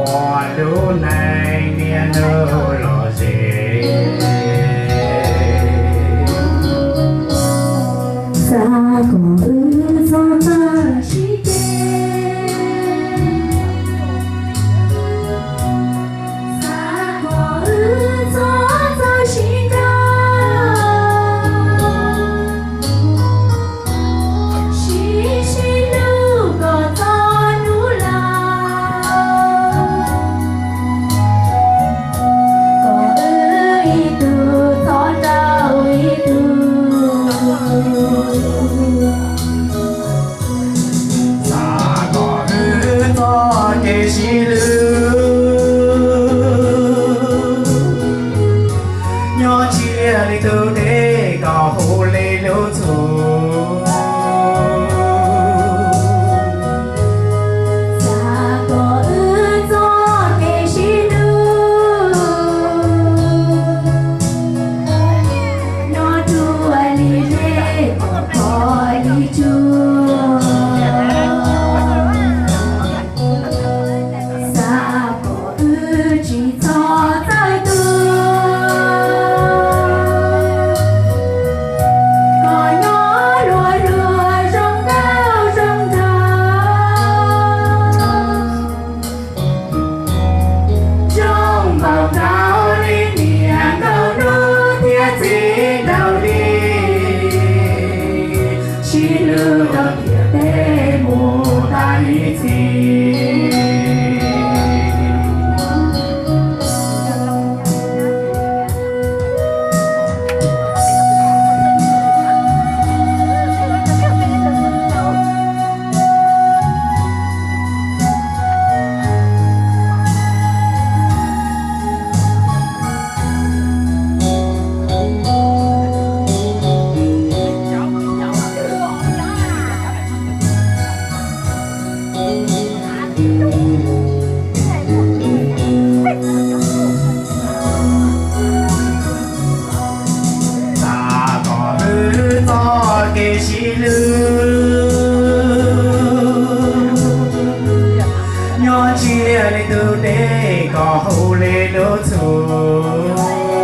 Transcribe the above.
Ua lub neej niaj hnub los ze. Xav kom wb txhob txawj sib ceg, xav kom wb txhob txawj sib nrog, sib sib hlub kom txog hnub laus, kom wb ib tug txhob rau ib tug. Xav kom wb txoj kev sib hlub nyob tsiaj li tus dej kom huv li lub txhua. Xav kom wb txoj kev sib hlub nyob ruaj li zej kom khov li tsuag. Xav kom wb tsis txhob txawj tuag, kom nyob luag luag zoo nkauj zoo nraug, zoo npaum nkaus li niam nkauj hnub thiab txiv nkauj li, sib hlub rau tiam teb mus tag ib txhis. Xav kom wb txoj kev sib hlub nyob tsiaj li tus dej kom huv li lub txhua.